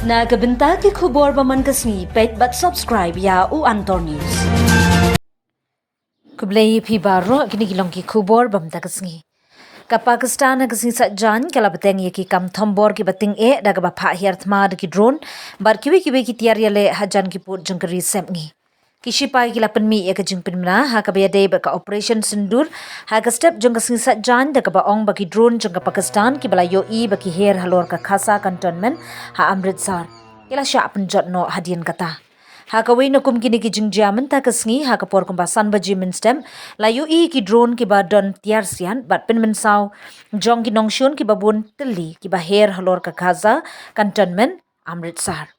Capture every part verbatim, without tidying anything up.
Na ka bynta ki khubor ba man ka sngi, peit bad subscribe ïa U Antor News. Khublei ïa phi baroh, kine ki long ki khubor ba mynta ka sngi. Ka Pakistan ha ka sngi Saitjaiñ ka la bteng ïa ki kam thombor kiba tyngeh da kaba phah hiar thma da ki drone bad kiwei kiwei ki tiar ïaleh hajan ki pud jong ka ri sepngi. Ki shipai ki la pynmih ïa ka jingpynbna ha kaba ïadei bad ka Operation Sindoor ha ka step jong ka sngi Saitjaiñ da kaba ong ba ki drone jong ka Pakistan kiba la ïohi ba ki her halor ka Khasa Cantonment ha Amritsar ki la shah pynjot noh. Hadien kata, ha kawei na kum kine ki jingjia mynta ka sngi, ha ka por kumba san baje mynstep, la ïohi ki drone kiba don tiar siat bad pynmynsaw jong ki nongshun kiba bun tylli kiba her halor ka Khasa Cantonment, Amritsar.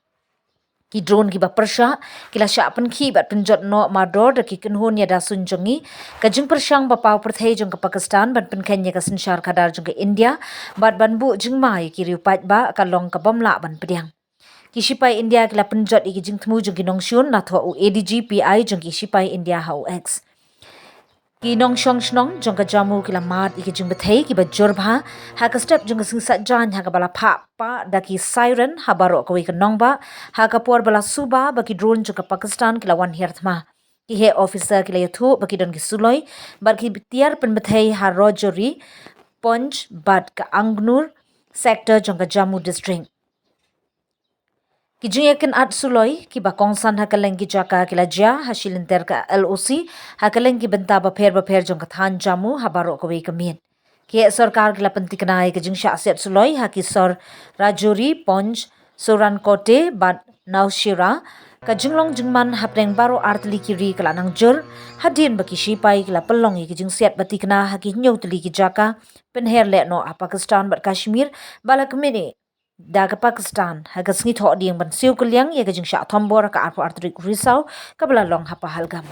Ki drone kiba pyrshah ki la shah pynkhih bad pynjot noh mardor da ki kynhun ïada suiñ jong ngi. Ka jingpyrshang ba paw pyrthei jong ka Pakistan ban pynkheiñ ïa ka synshar khadar jong ka India bad ban buh jingma ïa ki riew paidbah ka long ka bym lah ban pdiang. Ki shipai India ki la pynjot ïa ki jingthmu jong ki nongshun, la thoh u A D G P I jong ki shipai India ha u X. Ki nongshong shnong jong ka Jammu ki la mad ïa ki jingbthei kiba jur bha ha ka step jong ka sngi Saitjaiñ, ha kaba la phah pah da ki siren ha baroh kawei ka nongbah, ha ka por ba la suba ba ki drone jong ka Pakistan ki la wan hiar thma. Ki heh officer ki la ïathuh ba ki don ki suloi bad ki tiar pynbthei ha Rajouri, Poonch bad ka Anganur sector jong ka Jammu District. Ki jingïakynad suloi kiba kongsan ha kylleng ki jaka ki la jia ha shilynter ka L O C ha kylleng ki bynta bapher bapher jong ka thaiñ Jammu ha baroh kawei ka miet. Ki heh sorkar ki la pyntikna ïa ka jingshah siat suloi ha ki sor Rajouri, Poonch, Sorankote bad Nawshera. Ka jinglong jingman hapdeng baroh artylli ki ri ka la nang jur hadien ba ki shipai ki la pynlong ïa ka jingsiat ba tikna ha ki hynñiew tylli ki jaka, pynher leh noh ha Pakistan bad Kashmir ba la kmih da ka Pakistan ha ka sngi Thohdieng ban siew kylliang ïa ka jingshah thombor ha ka arphew ar tarik Risaw kaba la long ha Pahalgam.